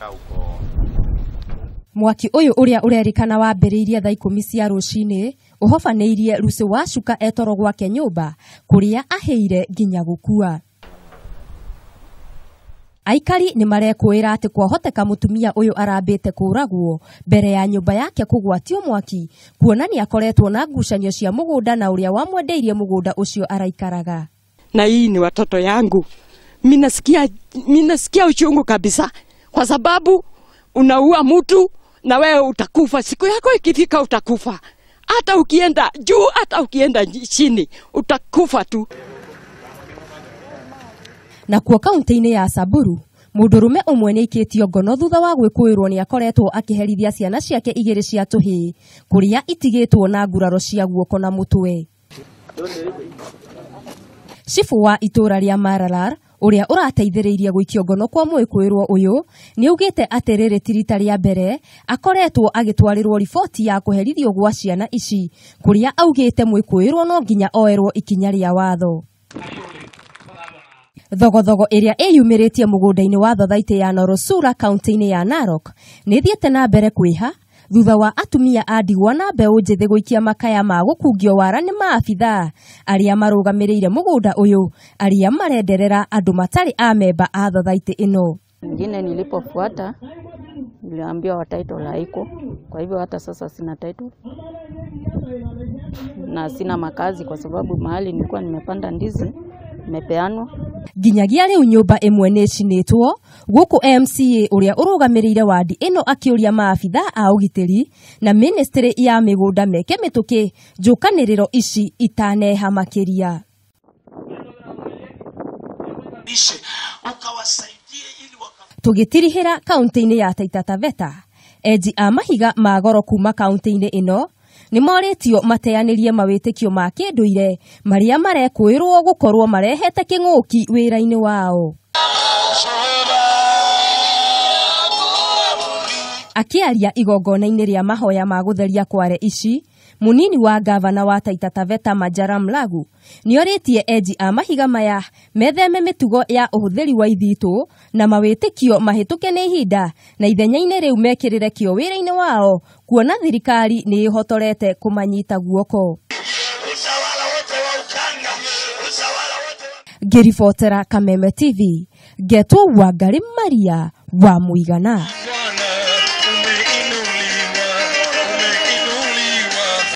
Anakaa huko. Mwaki ũyũ ũrĩa ũrerĩkana wambĩrĩirie thaa 10 cia rũcinĩ ũhobanĩirie Lucy Wacuka etoro gwake nyũmba kũrĩa ahĩire nginya gũkua. Aikari nĩ marekũĩra atĩ kwahoteka mũtumia ũyũ arambĩte kũragwo mbere ya nyũmba yake kũgwatio mwaki, kuona nĩ akoretwo na ngucanio cia mũgũnda na ũrĩa wamwendeirie mũgũnda ũcio araikaraga. Na hii ni watoto yangu, minasikia uchungu kabisa, kwa sababu unaua mtu na wewe utakufa. Siku yako ikifika utakufa, hata ukienda juu, hata ukienda chini utakufa tu. Na kuo kaunti-inĩ ya Samburu, mũndũrũme ũmwe nĩaikĩtio ngono thutha wa gwĩkũĩrwo nĩ akoretwo akĩherithia ciana ciake igĩrĩ cia tũhĩĩ kũrĩa itigĩtwo na nguraro cia guoko na mũtwe. Cibũ wa itũũra rĩa Maralal ũrĩa ũrateithĩrĩirie gũikio ngono kwa mwĩkũĩrwo ũyũ nĩaugĩte atĩ rĩrĩ ti rita rĩa mbere akoretwo agĩtwarĩrwo riboti ya kũherithio gwa ciana ici, kũrĩa augĩte mwĩkũĩrwo no nginya oerwo ikinya rĩa watho. Thogothogo ĩrĩa ĩyumĩrĩtie mũgũnda-inĩ wa thothaitĩ ya Norosura kaunti-inĩ ya Narok nĩthiĩte na mbere kwĩha thutha wa atumia a ndigwa na mbeũ njĩthĩ gũikia makaya ma gũkungio wara nĩ maabithaa arĩa marũgamĩrĩire mũgũnda ũyũ arĩa marenderera andũ matarĩ a memba a thothaitĩ ĩno. Ingine nilipofuata niliambiwa title haiko, kwa hivyo hata sasa sina title na sina makazi kwa sababu mahali nilikuwa nimepanda ndizi nimepeanwa. Nginyagia rĩu nyũmba ĩmwe nĩ ĩcinĩtwo gũkũ MCA ũrĩa ũrũgamĩrĩire wadi ĩno akĩũria maabithaa a ũgitĩri na ministry ya mĩgũnda meke mĩtũkĩ njũkanĩrĩro ici itaneha makĩria. Tũgĩtirihĩra kaunti-inĩ ya Taita Taveta, enji a mahiga ma goro kuma kaunti-inĩ ĩno nĩmorĩtio mateanĩrie mawĩtĩkio ma kĩndũire marĩa marekũĩrwo gũkorwo marehete kĩng'ũki wĩra-inĩ wao. Akĩaria igongona-inĩ rĩa mahoya ma gũtheria kware ici, mũnini wa gavana wa Taita Taveta Majara Mlagu nĩorĩtie enji a mahiga maya metheme mĩtugo ya ũhũthĩri wa ithitũ na mawĩtĩkio mahĩtũke nĩ ihinda na ithenya-inĩ rĩu mekĩrĩre kĩo wĩra-inĩ wao kuona thirikari nĩ ĩhotorete kũmanyita guoko. Ngĩribotera Kameme TV, ngetwo Wangari Maria wa Mũigana.